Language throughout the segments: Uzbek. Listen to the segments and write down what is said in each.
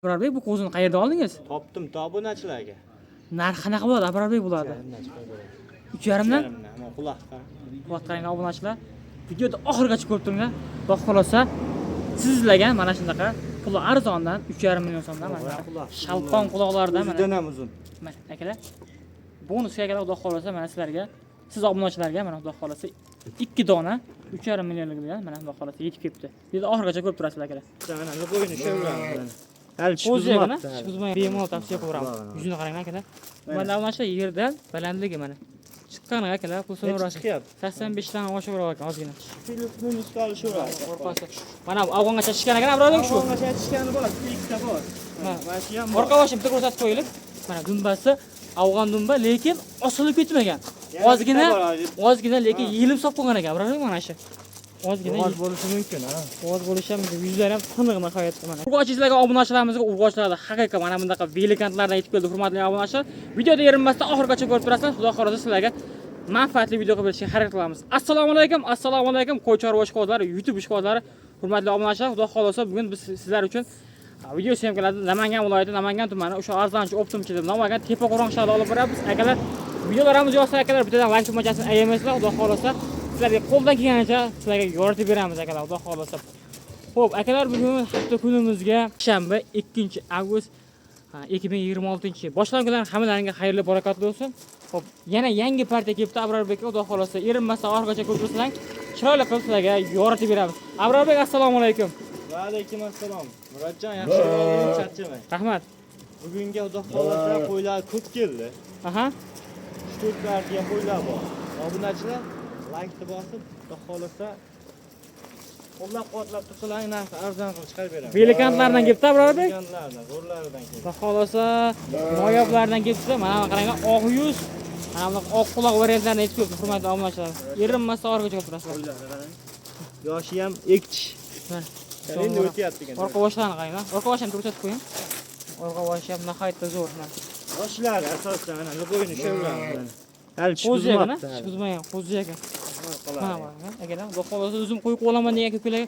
Abrorbek, bu qo'zini qayerda oldingiz? Topdim obunachilarga. Narxi qanaqa bo'ladi, Abrorbek, bularni? 3,5 dan? Ammo quloqqa. Quvvat, qaranglar, obunachilar. Videoda oxirigacha ko'rib turinglar. Xudo xohlasa, siz izlagan mana shunaqa puli arzondan 3,5 million so'mdan mana shunaqa shalqon quloqlardan mana. O'zidan ham uzun. Mana, akalar. Bonusga, akalar, Xudo xohlasa, mana sizlarga, siz obunachilarga mana, Xudo xohlasa, ikki dona 3,5 millionlik bilan mana, Xudo xohlasa, yetib kelibdi. Videoda oxirigacha ko'rib turasizlar, akalar. Mana luqoyini ushaveramiz. Hali tish Qo'zi ekan, buzmabdi. Tish buzmagan, bemalol tavsiya qilaveramiz. Yuzini qaranglar, akalar. Mana obunachilar, yerdan balandligi mana. Chiqqan, akalar, pul Necha so'raverasiz. chiqyapti? 85 dan oshaveradi ekan ozgina. Filipni olishaveradi. Orqasi. Mana bu afg'onga chachishgan ekan, Abrorbek, shu. Afg'onga chachishgani bor, ikkita bor. Ha. Mana shu ham bor. Orqa boshini bitta ko'rsatib qo'yaylik. Mana dumbasi afg'on dumba, lekin osilib ketmagan. Yana Ozgina, bitta bor hozir. ozgina, lekin yelib solib qo'ygan ekan, Abrorbek, mana shu. Ozgina Bo'g'oz bo'lishi mumkin, ha. Ovoz bo'lishi ham mumkin. Yuzlari ham tiniq nihoyatda mana. Urg'ochi izlagan obunachilarimizga urg'ochilarda haqiqiy mana bunaqa великан lardan yetib keldi, hurmatli obunachilar. Videoda erinmasdan oxirigacha ko'rib turasizlar. Xudo xohlasa, sizlarga manfaatli video qilib berishga harakat qilamiz. Assalomu alaykum, assalomu alaykum, qo'y chorva ishqibozlari, YouTube ishqibozlari, hurmatli obunachilar. Xudo xohlasa, bugun biz sizlar uchun video съёмка larni Namangan viloyati, Namangan tumani, o'sha arzonchi оптом chi deb nom olgan Tepaqo'rg'on shahrida olib boryapmiz. Akalar, videolarimiz yoqsa, akalar, bittadan like tugmachasini ayamaysizlar. Xudo xohlasa, sizlarga qo'ldan kelganicha sizlarga yoritib beramiz, akalar, Xudo xohlasa. Xo'p, akalar, bugun hafta kunimizga shanba, 2 avgust 2026-yil. Boshlanganlar hammalaringga xayrli, barakotli bo'lsin. Xo'p, yana yangi partiya kelibdi Abrorbekka, Xudo xohlasa, erinmasdan oxirigacha ko'rib tursanglar, chiroyli qilib sizlarga yoritib beramiz. Abrorbek, assalomu alaykum. Va alaykum assalom. Murodjon, yaxshi bo'ling, charchamang. Rahmat. Bugunga, Xudo xohlasa, qo'ylar ko'p keldi. 3-4 partiya qo'ylar bor. Obunachilar laykni bosib, Xudo xohlasa, qo'llab-quvvatlab tursalar, narxi arzon qilib chiqarib beramiz. Великан lardan kelibdi, Abrorbek. Великан lardan, zo'rlaridan keldi. Xudo xohlasa, noyoblardan kelibdi. Mana qaranglar, oq yuz, mana bunaqa oq quloq variantlarini aytib kelibdi, hurmatli obunachilar. Erinmasdan oxirigacha ko'rib turasizlar. Qo'ylarni qarang. Yoshi ham ikki tish. Mana. Endi o'tyapti ekan. Orqa boshlarini qaranglar. Orqa boshini ko'rsatib qo'ying. Orqa boshi ham nihoyatda zo'r. Mana. Yoshlari asosan mana luqoyini ushaveramiz. Hali tish Qo'zi ekan, buzmabdi. tish buzmagan, qo'zi ekan. Mana mana, akalar, Xudo xohlasa, o'zim qo'yib olaman degan ko'plarga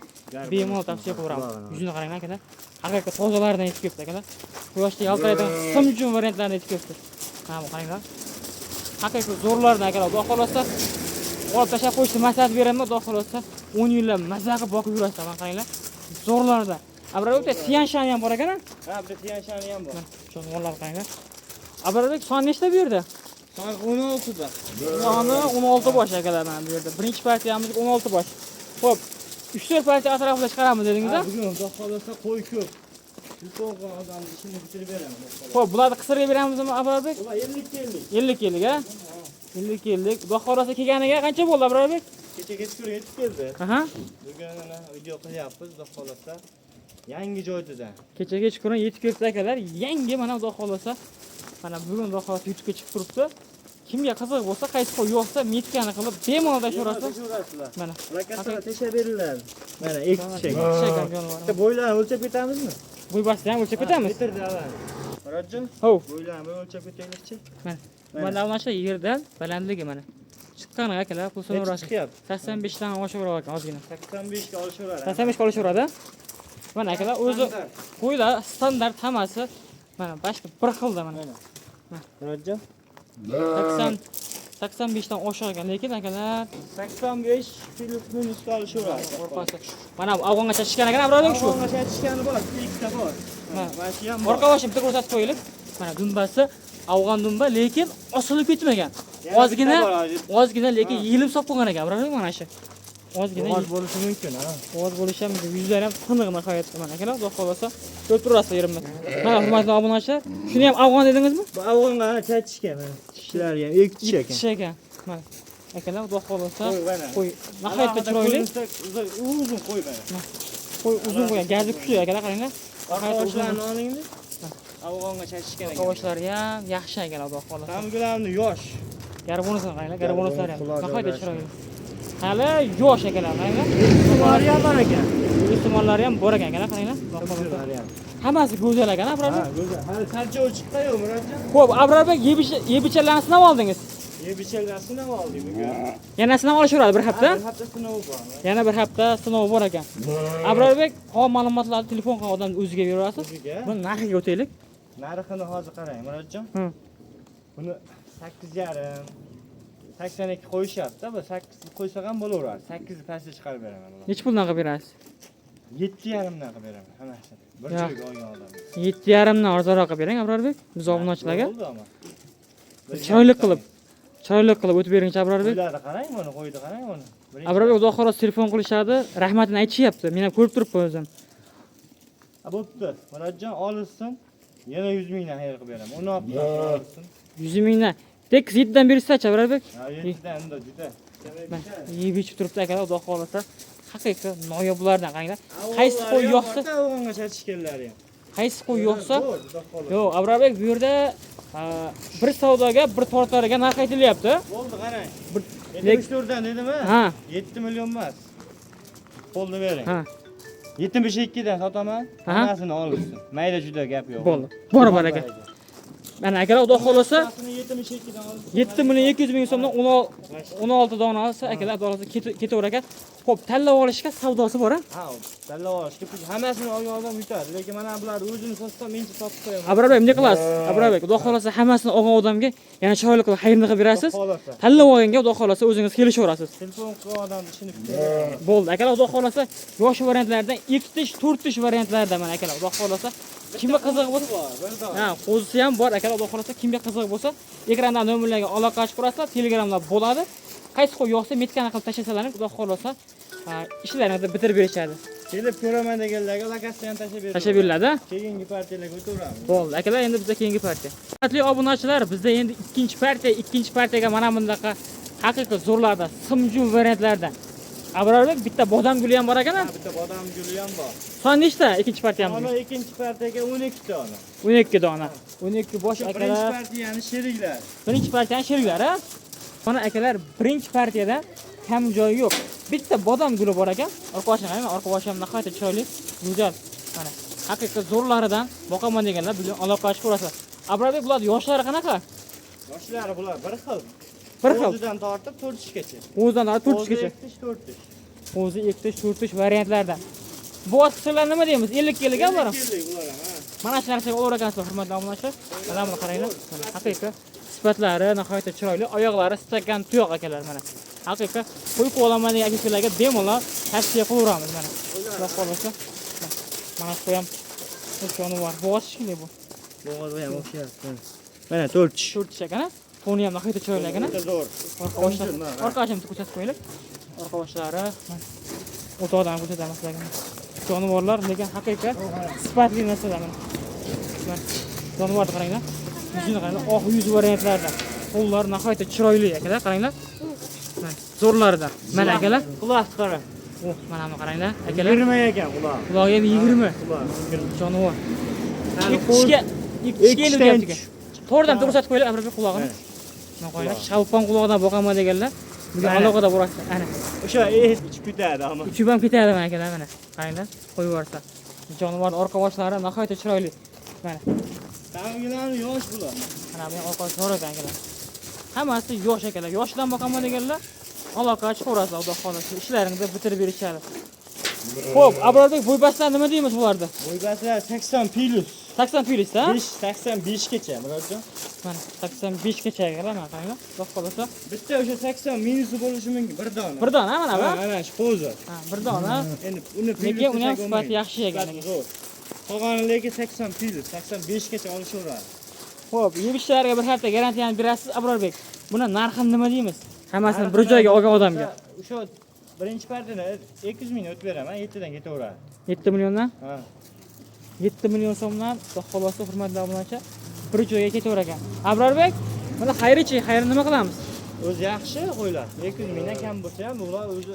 bemalol tavsiya qilaveramiz. Yuzini qaranglar, akalar. Haqiqiy tozalaridan yetib kelibdi, akalar. Quyoshda yaltiraydigan simjum variantlarni yetib kelibdi. Mana bu, qaranglar. Haqiqiy zo'rlardan, akalar. Xudo xohlasa, olib tashlab qo'yishni maslahat beraman, Xudo xohlasa, 10 yillab maza qilib boqib yurasizlar, mana qaranglar. Zo'rlardan. Abrorbekda Siyanshani ham bor ekan, a? Ha, bir Tiyanshani ham bor. Mana jonivorlar, qaranglar. Abrorbek, son nechta bu yerda? Son 16 da. Soni 16 bosh, akalar, mana bu yerda. Birinchi partiyamiz 16 bosh. Xo'p, 3-4 partiya atrofida chiqaramiz dedingiz, a? Bugun, Xudo xohlasa, qo'y ko'p. Yuz odamni ishini bitirib beraman. Xo'p, bularni qisirga beramizmi, Abrorbek? Ular 50 50. 50 50, a? 50 50. Xudo xohlasa, kelganiga qancha bo'ldi, Abrorbek? Kecha kechqurun yetib keldi. Bugun mana video qilyapmiz, Xudo xohlasa. Yangi joyda. Kecha kechqurun yetib kelibdi, akalar. Yangi mana, Xudo xohlasa. Mana bugun, Xudo xohlasa, YouTube'ga chiqib turibdi. Kimga qiziq bo'lsa, qaysi qo'y yo'qsa, метка ni qilib bemalol tashlayverasizlar. Tashaverasizlar. Mana. Plakatlar tashlab beriladi. Mana ikki tish ekan. Tish ekan jonivor. Bitta bo'ylarini o'lchab ketamizmi? Bo'y bastini ham o'lchab ketamiz. Metrda avval. Murodjon, Hov. bo'ylarini bir o'lchab ketaylikchi. Mana. Mana. Mana mana shu yerdan balandligi mana. Chiqqan, akalar, pul Necha so'raverasiz. chiqyapti? 85 dan oshaveradi ekan ozgina. 85 ga olishaveradi. 85 ga olishaveradi. Mana, akalar, o'zi qo'ylar standart hammasi mana boshqa bir xilda mana. Mana. Murodjon, 80 85 dan oshiq ekan, lekin, akalar, 85 плюс минус ga olishaveradi. Orqasi. Mana bu afg'onga chachishgan ekan, Abrorbek, shu. Afg'onga chachishgani bor, ikkita bor. Mana. Mana shu ham bor. Orqa boshini bitta ko'rsatib qo'yaylik. Mana dumbasi afg'on dumba, lekin osilib ketmagan. Yana Ozgina, bitta bor hozir. ozgina, lekin yelib solib qo'ygan ekan, Abrorbek, mana shu. Ozgina Bo'g'oz bo'lishi mumkin, ha. Ovoz bo'lishi ham mumkin. Yuzlari ham tiniq nihoyatda mana, akalar, Xudo xohlasa, ko'rib turasizlar yerimni. Mana, hurmatli obunachilar, shuni ham afg'on dedingizmi? Bu afg'onga chachishgan, mana. Tishlari ham ikki tish ekan. Tish ekan. Mana. Akalar, Xudo xohlasa, Qo'y mana. qo'y nihoyatda chiroyli. Uzun qo'y mana. Qo'y uzun qo'ygan, gazi kuchli, akalar, qaranglar. Orqa Nihoyatda uzun. boshlarini olingda. Afg'onga chachishgan ekan. Boshlari ham yaxshi, akalar, Xudo xohlasa. Hamgilarni yosh. Garbonosini qaranglar, garbonoslari ham Quloq nihoyatda joylashgan. chiroyli. Hali yosh, akalar, qaranglar. Tumari ham bor ekan. Tumanlari ham bor ekan, akalar, qaranglar. Xudo xohlasa. Tumari ham. Hammasi go'zal ekan, Ha, Abrorbek. go'zal. Hali qancha chiqqan yo'q, Murodjon? Xo'p, Abrorbek, yebichalarni sinab oldingiz. Yeb ichilgan sinov oldik bugun. Yana sinov olishaveradi bir hafta. Bir hafta sinovi bor. Yana bir hafta sinov bor ekan. Abrorbek, hol ma'lumotlarni telefon qilgan odamni o'ziga beraverasiz. O'ziga. Buni narxiga o'taylik. Narxini hozir qarang, Murodjon. Buni 8,5 82 qo'yishyapti. Bu 8 qo'ysak ham bo'laveradi. 8 pastga chiqarib beraman. Necha puldan qilib berasiz? 7,5 dan qilib beraman hammasini. Bir joyga olgan odam. 7,5 dan arzonroq qilib bering, Abrorbek. Biz obunachilarga. Bo'ldi ama. Chiroyli qilib, chiroyli qilib o'tib beringchi, Abrorbek. Qo'ylarni qarang, buni qo'ydi qarang buni. Abrorbek, xudo xohlasa telefon qilishadi, rahmatini aytishyapti. Men ham ko'rib turibman o'zim. Ha, bo'pti. Murodjon olsin. Yana 100 mingdan xayr qilib beraman. 16 dan olsin. 100 mingdan. Tekis 7 dan bersachi, Abrorbek. Ha, 7 dan unda juda. Yeb ichib turibdi akalar, xudo xohlasa. Haqiqiy noyoblardan qaranglar. Qaysi qo'y yo'qsa, Afg'onga chatishganlari ham. Qaysi qo'y yo'qsa, yo'q, Abrorbek, bu yerda bir savdoga bir tortariga narx aytilyapti. Bo'ldi, qarang. Bir 74 dan dedim ha. Ha. 7 million emas. Qo'lni bering. Ha. 72 dan sotaman. Hammasini olsin. Mayda juda gap yo'q. Bo'ldi. Bor bor aka. Mana akalar, xudo xohlasa 72 dan olsin. 7 million 200 ming so'mdan 16 dona olsa, akalar, xudo xohlasa ketaverar ekan. Xo'p, tanlab olishga savdosi bor a? Ha, tanlab olishga pul hammasini olgan odam yutadi, lekin mana bular o'zini sotsam, mencha sotib qo'yaman. Abrorbek, bunday qilasiz. Abrorbek, xudo xohlasa hammasini olgan odamga yana chiroyli qilib xayrni qilib berasiz. Tanlab olganga xudo xohlasa o'zingiz kelishaverasiz. Telefon qilgan odamni ishini kutaverasiz. Bo'ldi. Akalar, xudo xohlasa yosh variantlardan 2 tish, 4 tish variantlardan mana akalar, xudo xohlasa kimga qiziq bo'lsa, ha, qo'zisi ham bor akalar, xudo xohlasa kimga qiziq bo'lsa, ekrandan nomerlarga aloqa ochib ko'rasizlar, Telegramlar bo'ladi. Qaysi qo'y yo'qsa metkani qilib tashlasalar, xudo xohlasa ishlarini bitirib berishadi. Kelib ko'raman deganlarga lokatsiya ham tashlab beradi. Tashlab beriladi. Keyingi partiyalarga o'taveramiz. Bo'ldi. Akalar, endi bizda keyingi partiya. Hurmatli obunachilar, bizda endi ikkinchi partiya, ikkinchi partiyaga mana bundaqa haqiqiy zo'rlardan, simjum variantlardan. Abrorbek, bitta bodam guli ham bor ekan-a? Ha, bitta bodam guli ham bor. Son nechta ikkinchi partiyamiz? Ona ikkinchi partiyaga 12 dona. 12 dona. 12 bosh akalar. Birinchi partiyaning sheriklari. Birinchi partiyaning sheriklari. Mana akalar, birinchi partiyada kam joyi yo'q. Bitta bodam guli bor ekan. Orqa boshini qarang, orqa boshi ham nihoyatda chiroyli, go'zal. Mana haqiqiy zo'rlaridan boqaman deganlar bugun aloqa ochib ko'rasizlar. Abrorbek, bular yoshlari qanaqa? Yoshlari bular bir xil. Bir xil. O'zidan tortib 4 tishgacha. O'zidan tortib 4 tishgacha. 2 tish, 4 tish. O'zi 2 tish, 4 tish variantlardan. Bu asqirlar nima deymiz? 50 50 ga bular. 50 bular ham, ha. Mana shu narsaga olaver ekansizlar, hurmatli obunachilar. Mana buni qaranglar. Mana haqiqiy sifatlari nihoyatda chiroyli, oyoqlari stakan tuyoq akalar mana. Haqiqiy qo'y quvolaman degan akalarga bemalol tavsiya qilaveramiz mana. Xudo xohlasa. Mana shu ham jonivor. Bo'g'oz shekilli bu. Bo'g'ozga ham o'xshayapti. Mana 4 tish. 4 tish ekan, ha? To'ni ham nihoyatda chiroyli ekan, ha? Zo'r. Orqa boshini ko'rsatib qo'yaylik. Orqa boshlari o'toqdan ko'rsatamiz sizlarga. Jonivorlar lekin haqiqiy sifatli narsalar mana. Mana jonivorni qaranglar. Yuzini qaranglar, oq yuz variantlarida. Qo'llari nihoyatda chiroyli akalar, qaranglar. Mana zo'rlaridan. Mana akalar, Quloq qara. Oh, mana buni qaranglar, akalar. 20 ekan quloq. Qulog'i ham 20. Quloq. Jonivor. Ikki tishga ilib ekan. To'g'ridan ko'rsatib qo'yaylik, Abrorbek qulog'ini. Mana qo'yinglar, shalpon qulog'idan boqaman deganlar. Bugun aloqada borasizlar. Ana. O'sha ichib ketadi ama. Ichib ham ketadi mana akalar, mana. Qaranglar, qo'yib yuborsa. Jonivorning orqa boshlari nihoyatda chiroyli. Mana. Tangilari yosh bular. Mana bu orqa boshi zo'r ekan akalar. Hammasi yosh akalar. Yoshdan boqaman deganlar aloqa chiqaverasizlar, xudo xohlasa. Ishlaringizni bitirib berishadi. Xo'p, Abrorbek, bo'ybaslar nima deymiz bularda? Bo'ybaslar 80 plus. 80 plus, ha? 5 85 gacha, Murodjon. Mana 85 gacha akalar, mana qaranglar. Xudo xohlasa. Bitta o'sha 80 minusi bo'lishi mumkin, bir dona. Bir dona mana bu. Mana shu qo'zi. Ha, bir dona. Endi uni plus. Lekin uni ham sifati yaxshi ekan. Zo'r. Qolgani lekin 80 plus, 85 gacha olishaveradi. Xo'p, yeyishlarga bir hafta garantiyani berasiz, Abrorbek. Buni narxini nima deymiz? Hammasini bir joyga olgan odamga. O'sha birinchi partiyada 200 ming o'tib beraman, 7 dan ketaveradi. 7 milliondan? Ha. 7 million so'mdan, xudo xohlasa, hurmatli obunachi, bir joyga ketaverar ekan. Abrorbek, mana xayrichi, xayr nima qilamiz? O'zi yaxshi qo'ylar. 200 mingdan kam bo'lsa ham bular o'zi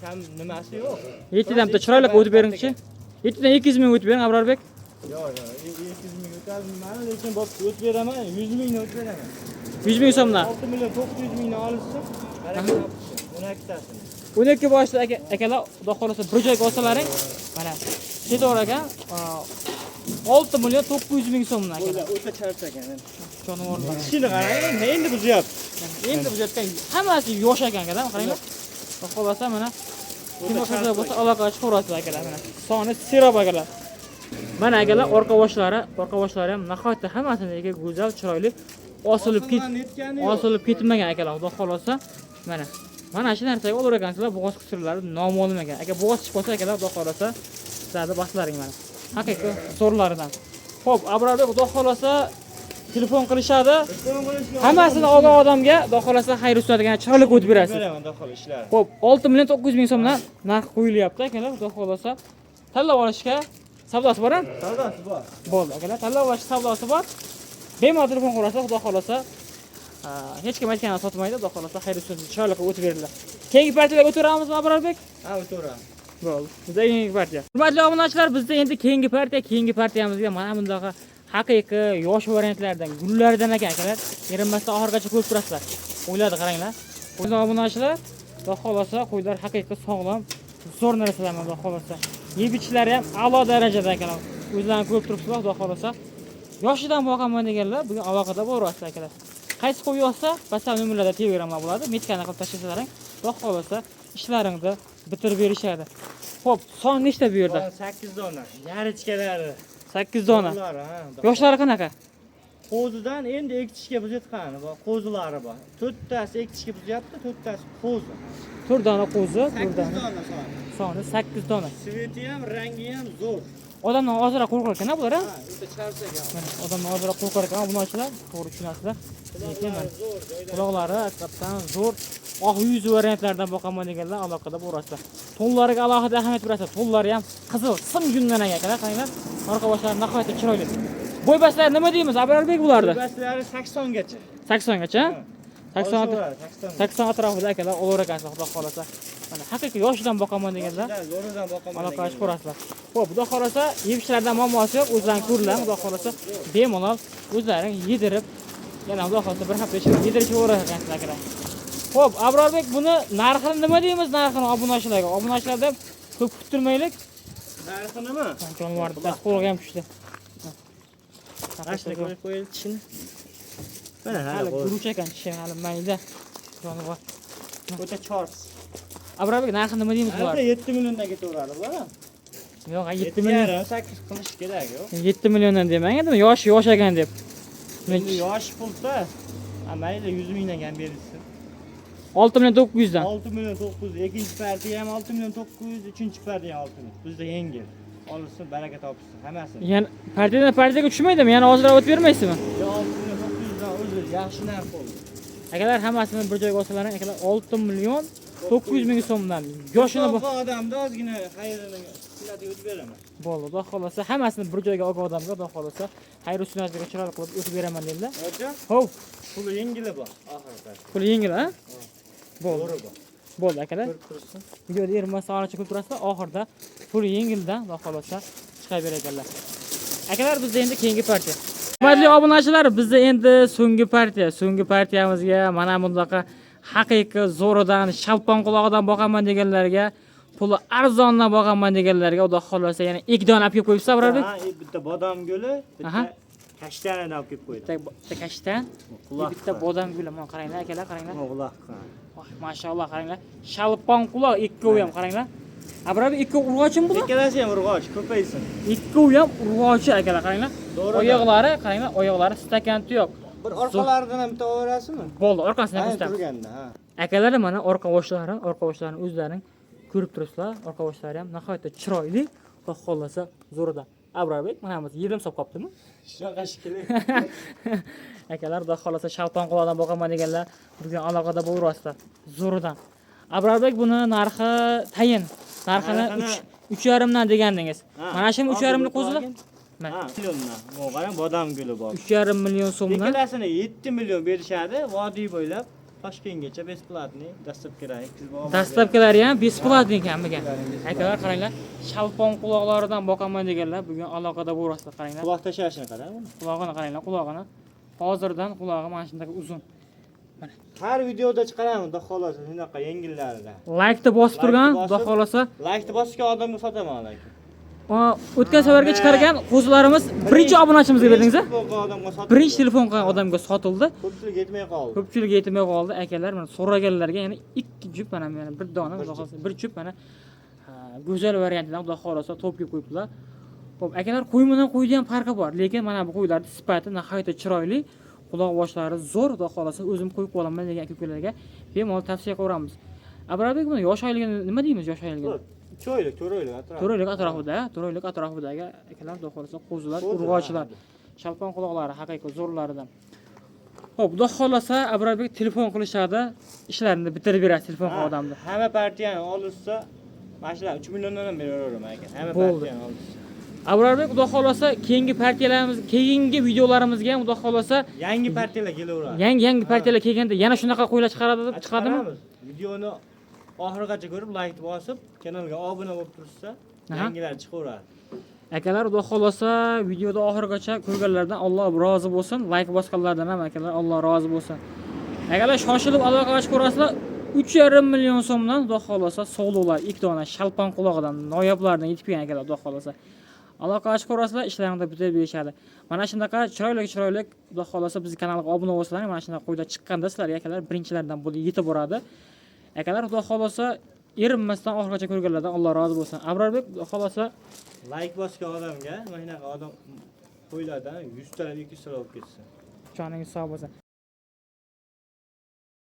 kam nimasi yo'q. 7 dan bitta chiroyli o'tib beringchi. 7 dan 200 ming o'tib bering, Abrorbek. Yo'q, yo'q, 200 ming o'tadi, lekin bo'pti, o'tib beraman, 100 mingni o'tib beraman. 100 ming so'mdan. 6 million 900 mingni olishsin, baraka topishsin. 12 tasini. 12 boshli akalar, xudo xohlasa bir joyga olsalaring, mana ketaverar ekan. 6 million 900 ming so'mdan akalar. O'ta charchagan. Jonivorlar. Tishini qarang, endi buzyapti. Endi buzayotgan hammasi yosh ekan akalar, qaranglar. Xudo xohlasa mana kim qiziq bo'lsa aloqaga chiqaverasizlar akalar mana. Soni serob akalar. Mana akalar orqa boshlari ham nihoyatda hammasidagi go'zal, chiroyli osilib ketmagan akalar, xudo xohlasa. Mana mana shu narsaga olar ekansizlar, bo'g'oz qusurlari noma'lum ekan. Agar bo'g'oz chiqib qolsa akalar, xudo xohlasa sizlarni baxtlaring mana. Haqiqiy zo'rlaridan. Xo'p, Abrorbek xudo xohlasa telefon qilishadi. Hammasini olgan odamga xudo xohlasa xayr uslatadigan chiroyli qo'yib berasiz. Beraman xudo xohlasa ishlar. Xo'p, 6 million 900 ming so'mdan narx qo'yilyapti akalar, xudo xohlasa. Tanlab olishga savdosi bor-a? Savdosi bor. Bo'ldi akalar, tanlab olish savdosi bor. Bemalol telefon qilsa, xudo xohlasa hech kim aytganini sotmaydi, xudo xohlasa xayr uslatib chiroyli qilib o'tib beriladi. Keyingi partiyalarga o'taveramizmi Abrorbek? Ha, o'tiraveramiz. Bo'ldi. Bizda keyingi partiya. Hurmatli obunachilar, bizda endi keyingi partiya, keyingi partiyamizga mana bundaqa haqiqiy yosh variantlardan, gullardan ekan akalar. Erinmasdan oxirigacha ko'rib turasizlar. Qo'ylarni qaranglar. Qo'ylar obunachilar, xudo xohlasa qo'ylar haqiqiy sog'lom, zo'r narsalar xudo xohlasa. Yeb ichishlari ham a'lo darajada akalar. O'zlarini ko'rib turibsizlar, xudo xohlasa. Yoshidan boqaman deganlar bugun aloqada bo'laverasizlar akalar. Qaysi qo'y yoqsa, WhatsApp nomerlarda Telegramlar bo'ladi. Metkani qilib tashlasangiz, xudo xohlasa ishlaringni bitirib berishadi. Xo'p, son nechta bu yerda? 8 dona. Yarichkalari. 8 dona. Yoshlari qanaqa? Qo'zidan endi ekitishga buzayotgani bor, qo'zilari bor. 4 tasi ekitishga buzyapti, 4 tasi qo'zi. 4 dona qo'zi, 4 8 dona. dona son. Soni 8 dona. Sveti ham, rangi ham zo'r. Odamdan ozroq qo'rqar ekan bular, ha? Ha, o'ta charchagan. Mana odamdan ozroq qo'rqar ekan bunachilar, to'g'ri tushunasizlar. Lekin mana Zo'r, joylari. quloqlari haqiqatdan zo'r. Oq yuz variantlardan boqaman deganlar aloqada bo'lasizlar. To'nlariga alohida ahamiyat berasizlar. To'nlari ham qizil, sim jundan ekan, qaranglar. Orqa boshlari nihoyatda chiroyli. Bo'y-bastlari nima deymiz, Abrorbek bularni? Bo'y-bastlari 80 gacha. 80 gacha? 80 80 atrofida akalar olar ekansizlar, xudo xohlasa. Mana haqiqiy yoshidan boqaman deganlar Zo'ridan boqaman. aloqaga chiqarasizlar. Xo'p, xudo xohlasa yeb-ichishlardan muammosi yo'q, o'zlaring ko'ringlar, xudo xohlasa bemalol o'zlaring yedirib, yana xudo xohlasa bir hafta ichida yedirib yuborar ekansizlar akalar. Xo'p, Abrorbek buni narxini nima deymiz, narxini obunachilarga? Obunachilardan ko'p kuttirmaylik. Narxi nima? Jonivor bittasi qo'lga ham tushdi. Mana qo'yib qo'yil tishini. Mana hali guruch ekan tishi, hali mayda jonivor. O'ta chors. Abrorbek narxi nima deymiz bular? Narxi 7 milliondan ketaveradi bular. Yo'q, 7 million. 8 qilish kerak, yo'q. 7 milliondan demang endi, yosh yosh ekan deb. Endi yosh pulda, mayli 100 mingdan ham berilsin. 6 million 900 dan. 6 million 900, ikkinchi partiya ham 6 million 900, uchinchi partiya ham 6 million. Bizda yengil. Olsin, baraka topsin, hammasi. Yana partiyadan partiyaga tushmaydimi? Yana ozroq o'tib bermaysizmi? Yo, 6 million 900 dan o'zi yaxshi narx bo'ldi. Akalar hammasini bir joyga olsalaring, akalar 6 million 900 ming so'mdan. Yoshini bu odamda ozgina xayrini sunnatiga o'tib beraman. Bo'ldi, xudo xohlasa hammasini bir joyga olgan odamga xudo xohlasa xayr sunnatiga chiroyli qilib o'tib beraman dedilar. Hojam, Xo'p, puli yengili bor oxirida. Puli yengil, ha? Bo'ldi. Zo'ri bor. Bo'ldi akalar. Ko'rib tursin. Videoda erinmasdan oxirigacha ko'rib turasizlar, oxirida puli yengildan xudo xohlasa chiqarib berar ekanlar. Akalar, bizda endi keyingi partiya. Hurmatli obunachilar, bizda endi so'nggi partiya. So'nggi partiyamizga mana bundaqa haqiqiy zo'ridan, shalpon qulog'idan boqaman deganlarga, puli arzondan boqaman deganlarga xudo xohlasa yana 2 dona olib kelib qo'yibsiz, Abrorbek. Ha, bitta bodom guli, bitta kashtanini olib kelib qo'ydim. Bitta kashtan, bitta bodom guli. Mana qaranglar akalar, qaranglar. Quloq. Voh, mashalloh, qaranglar. Shalpon quloq ikkovi ham qaranglar. Abrorbek, ikkovi urg'ochimi bular? Ikkalasi ham urg'och, ko'paysin. Ikkovi ham urg'ochi akalar, qaranglar. Oyoqlari, qaranglar, oyoqlari stakan tuyoq. Bir orqalaridan ham bitta olaverasizmi? Bo'ldi, orqasidan ko'rsataman. Turganda, ha. Akalar, mana orqa boshlari, orqa boshlarini o'zlaring ko'rib turibsizlar. Orqa boshlari ham nihoyatda chiroyli, xudo xohlasa zo'ridan. Abrorbek, mana bu yerim solib qoptimi? Shunaqa shekilli. Akalar, xudo xohlasa shalpon quloqdan boqaman deganlar bugun aloqada bo'laverasizlar. Zo'ridan. Abrorbek, buni narxi tayin. Narxini 3,5 dan degandingiz. Mana shuni 3,5 lik qo'zilar. Ha, milliondan. Bu qarang, bodom guli bor. 3,5 million so'mdan. Ikkalasini 7 million berishadi, vodiy bo'ylab Toshkentgacha besplatniy dastavkalar yetkazib olamiz. Dastavkalari ham besplatniy ekan bugun. Akalar qaranglar, shalpon quloqlaridan boqaman deganlar bugun aloqada bo'lasizlar, qaranglar. Quloq tashlashini qarang buni. Qulog'ini qaranglar, qulog'ini. Hozirdan qulog'i mana shunday uzun. Mana. Har videoda chiqaraman, xudo xolasa shunaqa yengillaridan. Like'ni bosib turgan, xudo xolasa. Like'ni bosgan odamga sotaman lekin. O'tgan safarga chiqargan qo'zilarimiz birinchi obunachimizga berdingiz a? Telefon qilgan odamga sotildi. Birinchi telefon qilgan odamga sotildi. Ko'pchilik yetmay qoldi. Ko'pchilik yetmay qoldi akalar. Mana so'raganlarga yana 2 jup mana mana bir dona xudo xohlasa bir jup mana ha, go'zal variantidan xudo xohlasa to'pga qo'yibdilar. Xo'p, akalar, qo'y bilan qo'yni ham farqi bor, lekin mana bu qo'ylarning sifati nihoyatda chiroyli, quloq boshlari zo'r, xudo xohlasa o'zim qo'yib qolaman degan aka-ukalarga bemalol tavsiya qilaveramiz. Abrarbek, buni yosh oyligini nima deymiz, yosh oyligini? 3 oylik, 4 oylik atrof. 4 oylik atrofida, 4 oylik atrofidagi akalar, xudo xohlasa qo'zilar, Qo'zi, urg'ochilar, shalpon quloqlari haqiqiy zo'rlaridan. Xo'p, xudo xohlasa Abrarbek telefon qilishadi, ishlarini bitirib beradi telefon qilgan odamni. Hamma partiyani olishsa, mana shular 3 milliondan ham beraveraman aka. Hamma Bo'ldi. partiyani olishsa. Abrarbek, xudo xohlasa keyingi partiyalarimiz, keyingi videolarimizga ham xudo xohlasa Yangi partiyalar kelaveradi. yangi yangi partiyalar kelganda yana shunaqa qo'ylar chiqaradi deb chiqadimi? Chiqaramiz. Videoni oxirigacha ko'rib, like bosib, kanalga obuna bo'lib tursa, yangilar chiqaveradi. Akalar, xudo xohlasa videoda oxirigacha ko'rganlardan Alloh rozi bo'lsin, like bosganlardan ham akalar Alloh rozi bo'lsin. Akalar, shoshilib aloqa ochib ko'rasizlar, 3,5 million so'mdan xudo xohlasa sog'liqlar ikki dona shalpon qulog'idan noyoblardan yetib kelgan akalar, xudo xohlasa. Aloqa ochib ko'rasizlar, ishlarini bitirib berishadi. Mana shunaqa chiroyli chiroyli xudo xohlasa bizning kanalga obuna bo'lsalaring, mana shunaqa qo'ylar chiqqanda sizlarga akalar birinchilardan bo'lib yetib boradi. Akalar, xudo xohlasa erinmasdan oxirigacha ko'rganlardan Alloh rozi bo'lsin. Abrorbek, xudo xohlasa Like bosgan odamga mana shunaqa odam qo'ylardan 100 talab, 200 talab olib ketsin. Joningiz sog' bo'lsin.